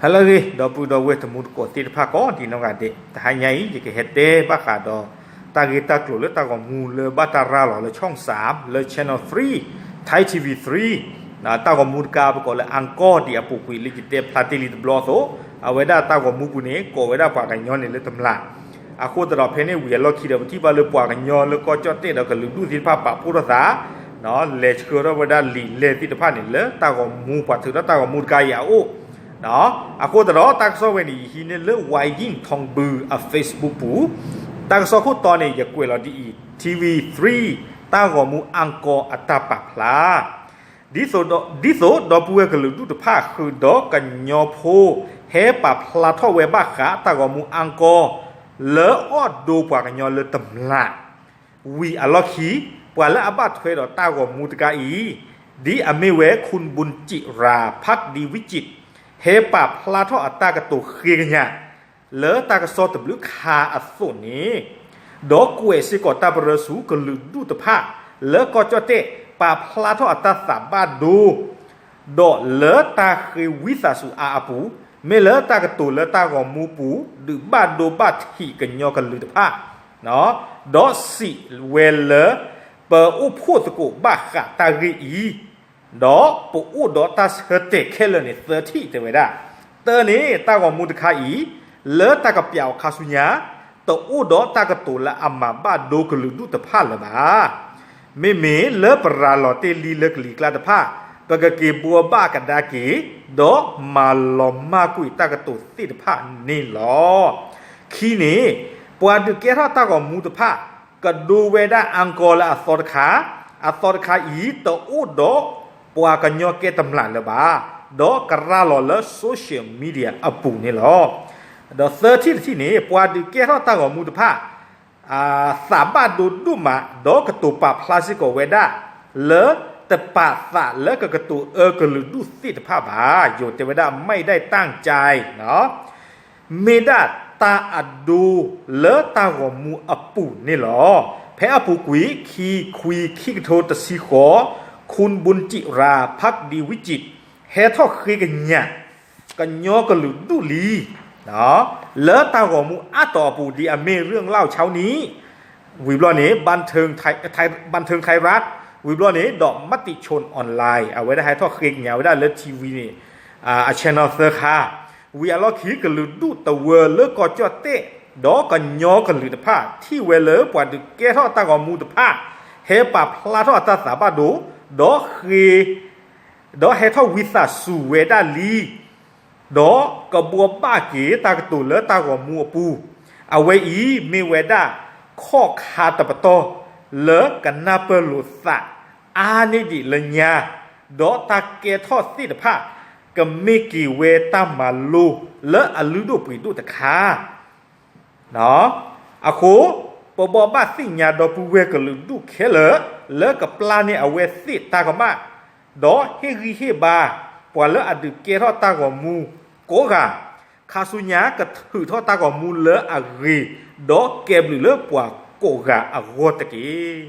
ဟါလၢအဂ့ၤ ဒီပုၢ်ဒီဝဲၢ်တံၤသကိးသ့ၣ်တဖၣ်ကိးဒံးနီၢ်ဂၤဒဲး, တဟါညါအံၤ ယကဟဲတဲဘၣ်ဃးဒီး တၢ်ဂ့ၢ်တၢ်ကျိၤလၢတၢ်ဂီၤမူလၢဘၣ်တၢ်ရၤလီၤလၢ ช่องสาม လၢ channel three, Thai TV three, တၢ်ဂီၤမူတခါပကိးလၢ အၣ်ကီၢ် ဒ်အပူၤကွံာ်လၢယတဲဖျါတ့ၢ်လံတဘျီအသိး, အဝဲဒၣ်တၢ်ဂီၤမူပူၤန့ၣ် ကိးဝဲဒၣ်ပှၤကညီန့ၣ်လၢတမျၢ် အဃိသတးဒီးဖဲန့ၣ်ဝံၤအလီၢ်ခံဒီး ပထံၣ်ဘၣ်လၢပှၤကညီလၢကီၢ်ကၠီၣ်တဲၣ်ဒီးကလုာ်ဒူၣ်သ့ၣ်တဖၣ်ပာ်ဖှိၣ်ထီၣ်သး, လဲၤဆှၢထီၣ်ဝဲဒၣ်လံာ်လဲၢ်သ့ၣ်တဖၣ်န့ၣ် လၢတၢ်ဂီၤမူ ပှၤထုးထီၣ်တၢ်ဂီၤမူတခါအံၤအအိၣ်, အဃိသတးဒီးတၢ်ကစီၣ်ဝဲန့ၣ် ယဟံးန့ၢ်လၢ ဝါယံၣ်ထီၣ်ဘု အ Facebook ပူၤ, တၢ်ကစီၣ်ခိၣ်တီန့ၣ် ယကွဲးလီၤဒ်အံၤ, TV three တၢ်ဂီၤမူအၣ်ကီၢ်အတၢ်ပာ်ဖျါ ဒ်သိးဒီး ဒ်သိးဒီပုၢ်ဝဲၢ်ကလုာ်ဒူၣ်တဖၣ်ဃုာ်ဒီးကညီဖိ ဟဲပာ်ဖျါထီၣ်ဝဲဘၣ်ဃးတၢ်ဂီၤမူအၣ်ကီၢ် လၢအီၣ်ဒိပှၤကညီလၢတမျၢ် ဝံၤအလီၢ်ခံ, ပှၤလၢအဘၣ်ထွဲဒီးတၢ်ဂီၤမူတခါအံၤ ဒ်အမ့ၢ်ဝဲ คุณบุญจิรา พักดีวิจิตร ဟဲပာ်ဖျါထီၣ်အတၢ်ကတိၤဃ့ကညး လၢတၢ်ကစီၣ်တဘျုးခါအသိးန့ၣ်, ဒီးကွဲးစ့ၢ်ကီးတၢ်ပရၢဆူကလုာ်ဒူၣ်တဖၣ် လၢကီၢ်ကၠီၣ်တဲၣ် ပာ်ဖျါထီၣ်အတၢ်သးဘၣ်ဒိ ဒီးလၢတၢ်ဃ့ဝံသးစူၤအါအပူၤ, မ့ၢ်လၢတၢ်ကတိၤလၢတၢ်ဂီၤမူပူၤ ဒုးဘၣ်ဒိဘၣ်ထံးကညီကလုာ်တဖၣ် ဒီးစံးဝဲလၢ ပအိၣ်ဖှိၣ်သကိးဘၣ်ဃးတၢ်ဂ့ၢ်အံၤ, ဒီးပအိၣ်ဒီးတၢ်ဆၢတဲာ်ခဲလၢာ်န့ၣ် သၢထံၣ်တဲဝဲဒၣ်, တၢန့ၣ် တၢ်ဂီၤမူတခါအံၤ လၢတၢ်ကပျးအီၤခါဆူညါ တအိၣ်ဒီးတၢ်ကတိၤလၢအမၤဘၣ်ဒိကလုာ်ဒူၣ်တဖၣ်လၢၤဘၣ်. မ့မ့ၢ်လၢပရၤလီၤတ့ၢ်လံလၢကလံၤကျါတဖၣ် ပကက့ၤဘှီဘၣ်ကဒါက့ၤ ဒီးမၤလီၤမၢ်ကွံာ်တၢ်ကတိၤသ့ၣ်တဖၣ်န့ၣ်လီၤ. ခံန့ၣ် ပှၤဒုးကဲထီၣ်တၢ်ဂီၤမူတဖၣ် ကဒိဝဲဒၣ်အၣ်ကီၢ်လၢအသီတခါ, အသီတခါအံၤ တအိၣ်ဒီးပှၤကညီကဲတမျၢ်လၢၤဘၣ်, ဒီးကရၤလီၤလၢ social media အပူၤန့ၣ်လီၤ. ဒီးသၢထံၣ်တထံၣ်န့ၣ် ပှၤဒုးကဲထီၣ်တၢ်ဂီၤမူတဖၣ် သးဘၣ်ဒိဒိၣ်မး ဒီးကတိၤပာ်ဖျါစ့ၢ်ကီးဝဲဒၣ် လၢတပာ်သးလၢကကတိၤအၢကလုာ်ဒူၣ်သ့ၣ်တဖၣ်ဘၣ်, ယိၤတဲဝဲဒၣ် ไม่ได้ตั้งใจ မ့ၢ်ဒၣ်တၢ်အဒိလၢတၢ်ဂီၤမူအပူၤန့ၣ်လီၤ. ဖဲအပူၤကွံာ် ခံခွံခံကထိတဆံဃိး คุณบุญจิรา พักดีวิจิตร ဟဲထီၣ်ဃ့ကညး ကညီကလုာ်ဒူၣ်လံ လၢတၢ်ဂီၤမူအါတီၤအပူၤ ဒ်အမ့ၢ် เรื่องเล่าเช้านี้ ဝံၤဘျီန့ၣ် บันเทิงไทยรัฐ ဝံၤဘျီန့ၣ်ဒီး มติชนออนไลน์ အဝဲဒၣ်ဟဲထီၣ်ဃ့ကညးဝဲဒၣ်လၢ ထံၣ်ဝံၤန့ၣ် အ channel သၢခါ, ဝံၤအလီၢ်ခံ ကလုာ်ဒူၣ်တဝၢလၢကီၢ်ကၠီၣ်တဲၣ် ဒီးကညီကလုာ်တဖၣ် ထံၣ်ဝဲလၢပှၤဒုးကဲထီၣ်တၢ်ဂီၤမူတဖၣ် ဟဲပာ်ဖျါထီၣ်အတၢ်သးဘၣ်ဒိ ဒီးဃ့ ဒီးဟဲထီၣ်ဝံသးစူၤဝဲဒၣ်လံ ဒီးကဘှီဘၣ်က့ၤတၢ်ကတိၤလၢတၢ်ဂီၤမူအပူၤ, အဝဲအံၤမ့ၢ်ဝဲဒၣ် ခီၣ်ခါတပတီၢ် လၢကနၢ်ပၢၢ်လိာ်သး အါန့ၢ်ဒံးလၢညါ, ဒီးတၢ်ကဲထီၣ်သ့ၣ်တဖၣ် ကမ့ၢ်က့ၤဝဲတၢ်မၤလိ လၢအလုၢ်ဒိၣ်ပှ့ၤဒိၣ်တခါ အဃိ ပဘိးဘၣ်သ့ၣ်ညါဒီပုၢ်ဝဲၢ်ကလုာ်ဒူၣ်ခဲလၢာ် လၢကပျၢ်န့ၢ်အဝဲသ့ၣ်တၢ်ကမၣ်, ဒီးဟ့ၣ်ဂံၢ်ဟ့ၣ်ဘါ ပှၤလၢအဒုးကဲထီၣ်တၢ်ဂီၤမူကိးဂၤ, ခါဆူညါကထုးထီၣ်တၢ်ဂီၤမူလၢအဂ့ၤ, ဒီးကဲဘျုးလၢပှၤကိးဂၤအဂီၢ်တက့ၢ်.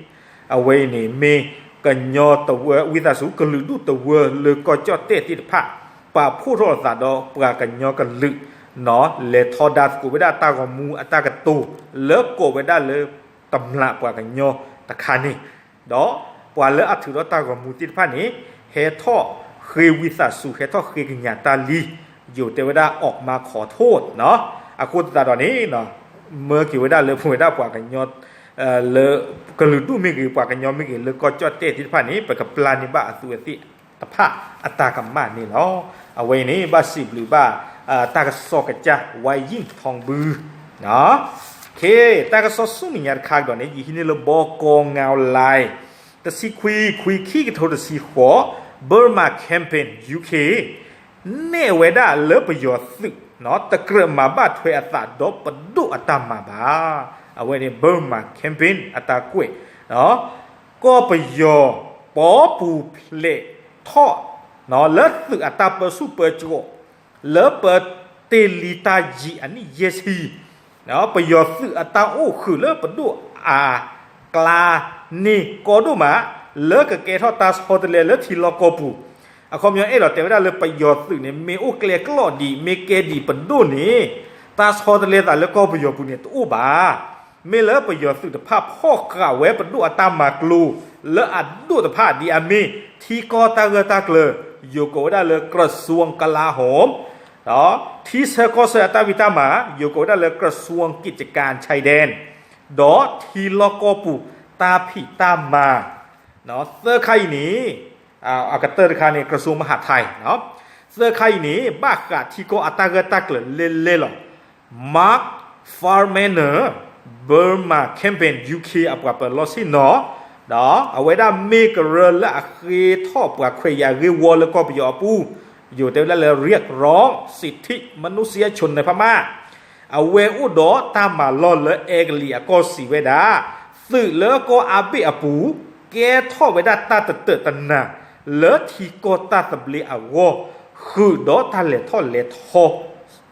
အဝဲအံၤန့ၣ် မ့ၢ်ကညီတဝၢ ဝံသးစူၤ ကလုာ်ဒူၣ်တဝၢလၢကီၢ်ကၠီၣ်တဲၣ်သ့ၣ်တဖၣ် ပာ်ဖှိၣ်ထီၣ်လိာ်သးဒီးပှၤကညီကလုာ် လဲၤထီဒါသကိးဝဲဒၣ်တၢ်ဂီၤမူအတၢ်ကတိၤ လၢကိးဝဲဒၣ်လၢ တမျၢ်ပှၤကညီတခါန့ၣ်, ဒီးပှၤလၢအထုးထီၣ်တၢ်ဂီၤမူသ့ၣ်တဖၣ်န့ၣ် ဟဲထီၣ်ဃ့ဝံသးစူၤ ဟဲထီၣ်ဃ့ကညးတၢ်လံ, ယိၤတဲဝဲဒၣ် ออกมาขอโทษ အဃိသတးဒီးန့ၣ် မၢက့ၤဝဲဒၣ်လၢပဝဲဒၣ်ပှၤကညီ လၢကလုာ်ဒူၣ်မ့ၢ်ဂ့ၤ ပှၤကညီမ့ၢ်ဂ့ၤ လၢကီၢ်ကၠီၣ်တဲၣ်သ့ၣ်တဖၣ်န့ၣ် ပကပျၢ်န့ၢ်ဘၣ်အသူးအသ့ၣ်တဖၣ်အတၢ်ကမၣ်န့ၣ်လီၤ. အဝဲအံၤန့ၣ် ဘၣ်စံးဘျုးဘၣ် တၢ်ကစီၣ်ကစၢ် ဝါယံၣ်ထီၣ်ဘု တၢ်ကစီၣ်ဆူမဲာ်ညါတခါကဒီးန့ၣ် ယဟံးန့ၢ်လၢ ဘီကီငါလၢ် တဆံခွံ ခွံခံကထိတဆံဃိး Burma Campaign UK နဲၣ်ဝဲဒၣ်လၢပယီၤသုး တကြၢးမၤဘၣ်ထွဲအသးဒီးပဒိၣ်အတၢ်မၤဘၣ်. အဝဲန့ၣ် Burma Campaign အတၢ်ကွဲး ကီၢ်ပယီၤပီပူၤဖျဲးထီၣ် လၢသုးအတၢ်ပၢဆူၣ်ပၢစိး လၢပတ့ၢ်လံတၢ်ယံာ်အနံၣ်ယဲၢ်ဆံ ပယီၤသုးအတၢ်အိၣ်ဃုာ်လၢပဒိၣ်အကျါန့ၣ်ကီဒိၣ်မး လၢကကဲထီၣ်တၢ်ဆီတလဲလၢထံလီၢ်ကီၢ်ပူၤ အခီပညီအဲၣ်ဒိးတဲဝဲဒၣ်လၢပယီၤသုးန့ၣ် မ့ၢ်အိၣ်ကျဲကျိာ်ဒံး မ့ၢ်ကဲဒံးပဒိၣ်န့ၣ် တၢ်ဆီတလဲသးလၢကီၢ်ပယီၤပူၤန့ၣ်တအိၣ်ဘၣ်. မ့ၢ်လၢပယီၤသုးတဖၣ်ဖီၣ်ဃာ်ဝဲပဒိၣ်အတၢ်မၤကျိၤ လၢအဒိၣ်တဖၣ်ဒ်အမ့ၢ် ထံကီၢ်တၢ်ဂၢၢ်တၢ်ကျၢၤ ယိၤကိးဝဲဒၣ်လၢ กระทรวงกลาโหม ဒီး ထံဆၢကီၢ်ဆၢအတၢ်ဖံးတၢ်မၤ ယိၤကိးဝဲဒၣ်လၢ กระทรวงกิจการชายแดน ဒီးထံလီၢ်ကီၢ်ပူၤတၢ်ဖံးတၢ်မၤ သၢခါအံၤန့ၣ် အကတၢၢ်တခါန့ၣ် กระทรวงมหาดไทย သၢခါအံၤန့ၣ် ဘၣ်ဃးထံကီၢ်အတၢ်ဂၢၢ်တၢ်ကျၢၤလဲၣ်လဲၣ်လီၤ. Mark Farmaner, Burma Campaign U K အပှၤပၢၤလီၢ်ဆ့ၣ်နီၤ ဒီးအဝဲဒၣ်မ့ၢ်ကရၢလၢအဃ့ထီၣ်ပှၤခွဲးယာ်ဂ့ၢ်ဝီလၢကီၢ်ပယီၤအပူၤ ယိၤတဲဝဲဒၣ်လၢ เรียกร้องสิทธิมนุษยชน ในพม่า အဝဲအိၣ်ဒီးတၢ်မၤလီၢ်လၢအဲကလံးအကီၢ်စံးဝဲဒၣ် သုးလၢကီၢ်အါဘ့ၣ်အပူၤ ကဲထီၣ်ဝဲဒၣ်တၢ်တတၢာ်တနၤ လၢထံကီၢ်တၢ်သဘျ့အဂီၢ် ဃုာ်ဒီးတၢ်လဲၤထီၣ်လဲၤထီ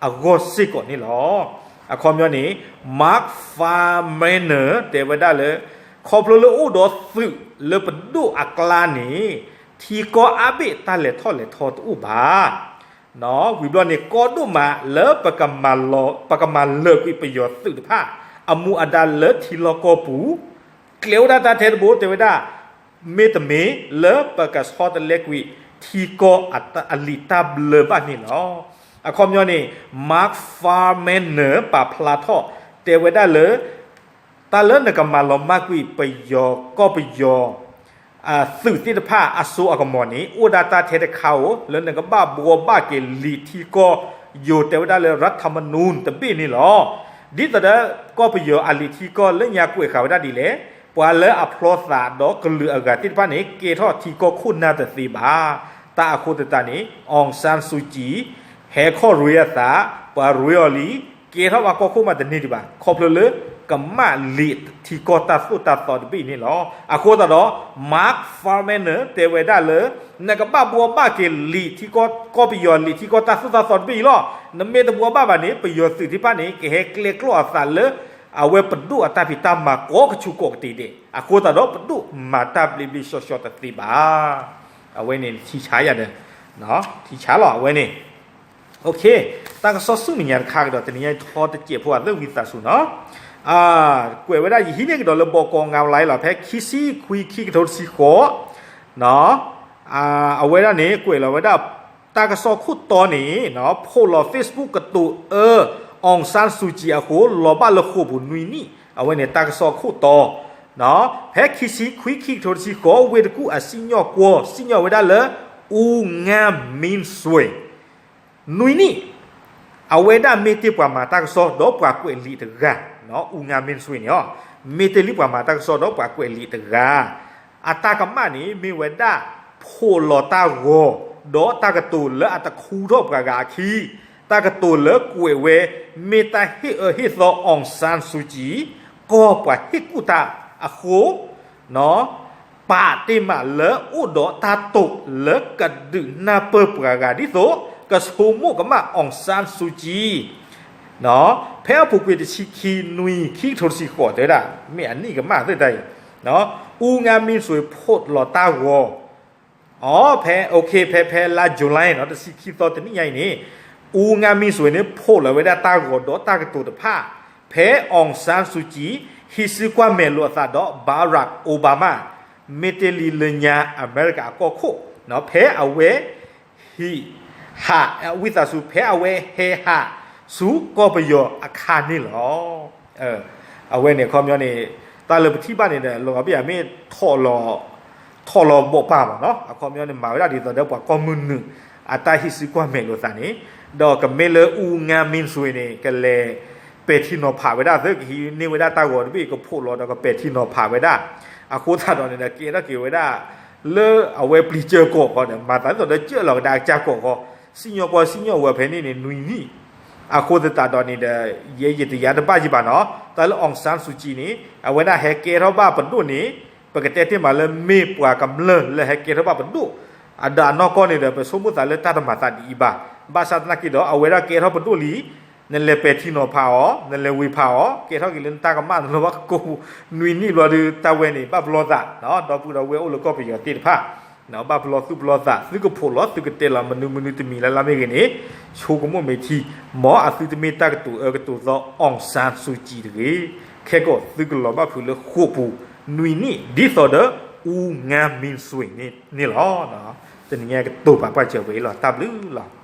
အဂီၢ်စ့ၢ်ကီးန့ၣ်လီၤ. အခီပညီန့ၣ် Mark Farmaner တဲဝဲဒၣ်လၢ ခီဖျိလၢအိၣ်ဒီးသုးလၢပဒိၣ်အကျါန့ၣ် ထံကီၢ်အါဘ့ၣ်တၢ်လဲၤထီၣ်လဲၤထီတအိၣ်ဘၣ် ဝံၤဘျီန့ၣ် ကီဒိၣ်မးလၢပကမၤလၢာ်ကွံာ်ပယီၤသုးတဖၣ် အမူအဒါလၢထံလီၢ်ကီၢ်ပူၤ ကျဲအိၣ်ဒၣ်တၢ်ထဲတဘိတဲဝဲဒၣ် မ့တမ့ၢ်လၢပကဆီတလဲကွံာ်ထံကီၢ်အလံာ်တၢ်ဘျၢဘၣ်န့ၣ်လီၤ. အခီပညီန့ၣ် Mark Farmaner ပာ်ဖျါထီၣ်တဲဝဲဒၣ်လၢ တၢ်လၢနကမၤလီၤမၢ်ကွံာ်ပယီၤကီၢ်ပယီၤ သုးသ့ၣ်တဖၣ်အစိအကမီၤန့ၣ် အိၣ်ဒၣ်တၢ်ထဲတခါဧိၤ လၢနကဘၣ်ဘှီဘၣ်က့ၤလံာ်ထံကီၢ် ယိၤတဲဝဲဒၣ်လၢ รัฐธรรมนูญ တဘ့ၣ်န့ၣ်လီၤ. ဒ်သိးဒီး ကီၢ်ပယီၤအလံာ်ထံကီၢ်လၢညါကွဲးဃာ်ဝဲဒၣ်ဒ်လဲၣ်, ပှၤလၢအဖျီသးဒီးကလုာ်အဂၤသ့ၣ်တဖၣ်န့ၣ် ကဲထီၣ်ထံကီၢ်ခိၣ်နၢ်တသ့ဘၣ်. တၢ်အဃိသတးန့ၣ် အောင်ဆန်းစုကြည် ဟဲခီၣ်ရ့အသး, ပှၤရ့အီၤလံ ကဲထီၣ်ဘၣ်ကီၢ်ခိၣ်မးတန့ၢ်ဒံးဘၣ် ခီဖျိလၢကမၣ်လံာ်ထံကီၢ်တၢ်သိၣ်တၢ်သီတဘ့ၣ်အံၤန့ၣ်လီၤ. အဃိသတးဒီး Mark Farmaner တဲဝဲဒၣ်လၢ နကဘၣ်ဘှီဘၣ်က့ၤလံာ်ထံကီၢ် ကီၢ်ပယီၤလံာ်ထံကီၢ်တၢ်သိၣ်တၢ်သီတဘ့ၣ်အံၤလီၤ. နမ့ၢ်တဘှီဘၣ်ဘၣ်န့ၣ် ပယီၤသုးသ့ၣ်တဖၣ်န့ၣ် ကဟဲကျဲကျီၢ်အသးလၢ အဝဲပဒိၣ်အတၢ်ဖံးတၢ်မၤကိးကဆူးကိးကတ့ၢ်ဒဲး. အဃိသတးဒီးပဒိၣ်မၤတၢ်ဘျ့ဘျ့ဆှီဆှီတသ့ဘၣ်. အဝဲန့ၣ်ထံဆါယၤဒီး ထံဆါလီၤအဝဲန့ၣ် တၢ်ကစီၣ်ဆူမဲာ်ညါတခါကဒီး တနံၤညါအံၤထီတစဲးဖိအသၢဝံသးစူၤနီၤ, ကွဲးဝဲဒၣ်ယဟံးန့ၢ်ကဒီးလၢဘီကီးငါလါလီၤ ဖဲခံဆံခွံ ခံကထိတဆံဃိး အဝဲဒၣ်န့ၣ် ကွဲးလီၤဝဲဒၣ် တၢ်ကစီၣ်ခိၣ်တီန့ၣ် ဖိးလီၤ Facebook ကတိၤအၢ အောင်ဆန်းစုကြည် အဃိ လီၤဘၣ်လၢဃိာ်ပူၤနွံနံၣ် အဝဲန့ၣ်တၢ်ကစီၣ်ခိၣ်တီ ဖဲခံဆံခွံ ခံကထိတဆံဃိး ဝ့ၢ်တကူၣ်အစံၣ်ညီၣ်ကွီၢ် စံၣ်ညီၣ်ဝဲဒၣ်လၢ ဦးငါးမင်းဆွေ နွံနံၣ် အဝဲဒၣ်မ့ၢ်တ့ၢ်ပှၤမၤတၢ်ကစီၣ်ဒီးပှၤကွဲးလံာ်တဂၤ, ဦးငါးမင်းဆွေ န့ၣ် မ့ၢ်တ့ၢ်လံပှၤမၤတၢ်ကစီၣ်ဒီးပှၤကွဲးလံာ်တဂၤ, အတၢ်ကမၣ်န့ၣ် မ့ၢ်ဝဲဒၣ် ဖိးလီၤတၢ်ဂီၤ ဒီးတၢ်ကတိၤလၢအတခူထီၣ်ပှၤဂၤအခံ, တၢ်ကတိၤလၢကွဲးဝဲ မ့ၢ်တၢ်ဟ့ၣ်အၢဟ့ၣ်သီ အောင်ဆန်းစုကြည် ကီၢ်ပှၤဟ့ၣ်ကူၣ်တၢ်အဃိ ပာ်တ့ၢ်မးလၢအိၣ်ဒီးတၢ်တိာ်လၢကဒုးနၢ်ပၢၢ်ပှၤဂၤဒ်သိး ကဆိကမိၣ်ကမၣ် အောင်ဆန်းစုကြည် ဖဲအပူၤကွံာ်တဆံခံနွံ ခံကထိတဆံဃိး တဲဝဲဒၣ် မ့ၢ်အနံၣ်ကမၣ်သ့ၣ်တၢ်အံၤ ဦးငါးမင်းဆွေ ဖိးလီၤတၢ်ဂီၤ အဖဲ ဖဲ ဖဲလါ July နီၤ တဆံခံသီတနံၣ်ညါအံၤန့ၣ် ဦးငါးမင်းဆွေ န့ၣ် ဖိးလီၤဝဲဒၣ်တၢ်ဂီၤဒီးတၢ်ကတိၤတဖၣ် ဖဲ အောင်ဆန်းစုကြည် ဟံးစုကွၢ်မဲာ်လိာ်အသးဒီး Barack Obama မ့ၢ်တ့ၢ်လံလၢညါအမဲရကၤအကီၢ်ခိၣ် ဖဲအဝဲ ဟံး ဟး ဝံသးစူၤ ဖဲအဝဲဟဲဟးဆူကီၢ်ပယီၤအခါန့ၣ်လီၤ. အဝဲန့ၣ်အခီပညီန့ၣ် တၢ်လၢပထံၣ်ဘၣ်န့ၣ်ဒီး လီၤဂာ်ဘၣ်ယၤမ့ၢ် ထီၣ်လီၤဘီၣ်ပၢ်မးနီၤ အခီပညီန့ၣ် မၤဝဲဒၣ်ဒ်သိးဒီးပှၤကီၢ်မုၢ်နုာ် အတၢ်ဟံးစုကွၢ်မဲာ်လိာ်သးန့ၣ် ဒီးကမ့ၢ်လၢ ဦးငါးမင်းဆွေ န့ၣ် ကလဲၤပဲာ်ထံနီၤဖးဝဲဒၣ်သ့ ကဟံးန့ၢ်ဝဲဒၣ်တၢ်ဂီၤတဘ့ၣ် ကဖိးလီၤဒီးကပဲာ်ထံနီၤဖးဝဲဒၣ် အဃိသတးဒီးန့ၣ်ဒီး ကဲထီၣ်က့ၤဝဲဒၣ် လၢအဝဲပျံၤစၢၤကီၢ်ခီဒီး မၤသးဒ်သိးဒီး ကၢၢ်လီၤကဒါကစၢ်ကီၢ်ခီ စံၣ်ညီၣ်ကွီၢ်စံၣ်ညီၣ်ဝဲဖဲန့ၣ်န့ၣ် နွံနံၣ် အဃိသတးဒီးန့ၣ်ဒီး ယဲယတယါတဘၣ်ယဘၣ်နီၤ တၢ်လၢ အောင်ဆန်းစုကြည် န့ၣ် အဝဲဒၣ်ဟဲကဲထီၣ်ဘၣ်ပဒိၣ်န့ၣ် ပကတဲတ့ၢ်မးလၢမ့ၢ်ပှၤကမျၢၢ်လၢဟဲကဲထီၣ်ဘၣ်ပဒိၣ် အဒီးအနီၢ်ကီၢ်န့ၣ်ဒီး ပဆိကမိၣ်သးလၢတၢ်တမၤသးဒ်အံၤဘၣ်. ဘၣ်ဆၣ်သနာ်က့ဒီး အဝဲဒၣ်ကဲထီၣ်ပဒိၣ်လံ နလဲၤပဲာ်ထံနီၤဖးအီၤ နလဲၤဝ့ၤဖးအီၤ ကဲထီၣ်က့ၤလၢနတၢ်ကမၣ်နလီၤဘၣ်ကကိးပူၤ နွံနံၣ်ဘျီဒီး တၢ်ဝဲန့ၣ် ဘၣ်ပလီၢ်သး ဒီပုၢ်ဒီဝဲၢ်အိၣ်လၢကီၢ်ပယီၤသ့ၣ်တဖၣ် ဘၣ်ပလီၢ်သူၣ်ပလီၢ်သး သုကဖိးလီၤ သုကတဲလီၤ မနုၤမနုၤတမံၤလၢ်လၢ်မ့ၢ်ဂ့ၤန့ၣ်, ဆိကမိၣ်မ့ၢ်ထံ, မ်အသုတမ့ၢ်တၢ်ကတိၤအၢကတိၤသီ အောင်ဆန်းစုကြည် တဂ့ၤ. ခဲကိာ်သုကလီၤဘၣ်ဖုးလၢဃိာ်ပူၤ နွံနံၣ် ဒ်သိးဒီး ဦးငါးမင်းဆွေ န့ၣ်လီၤ. တနံၤညါကတိၤပာ်ပှၤစၢၤဝဲအံၤလီၤ. တၢ်ဘျုးလီၤ.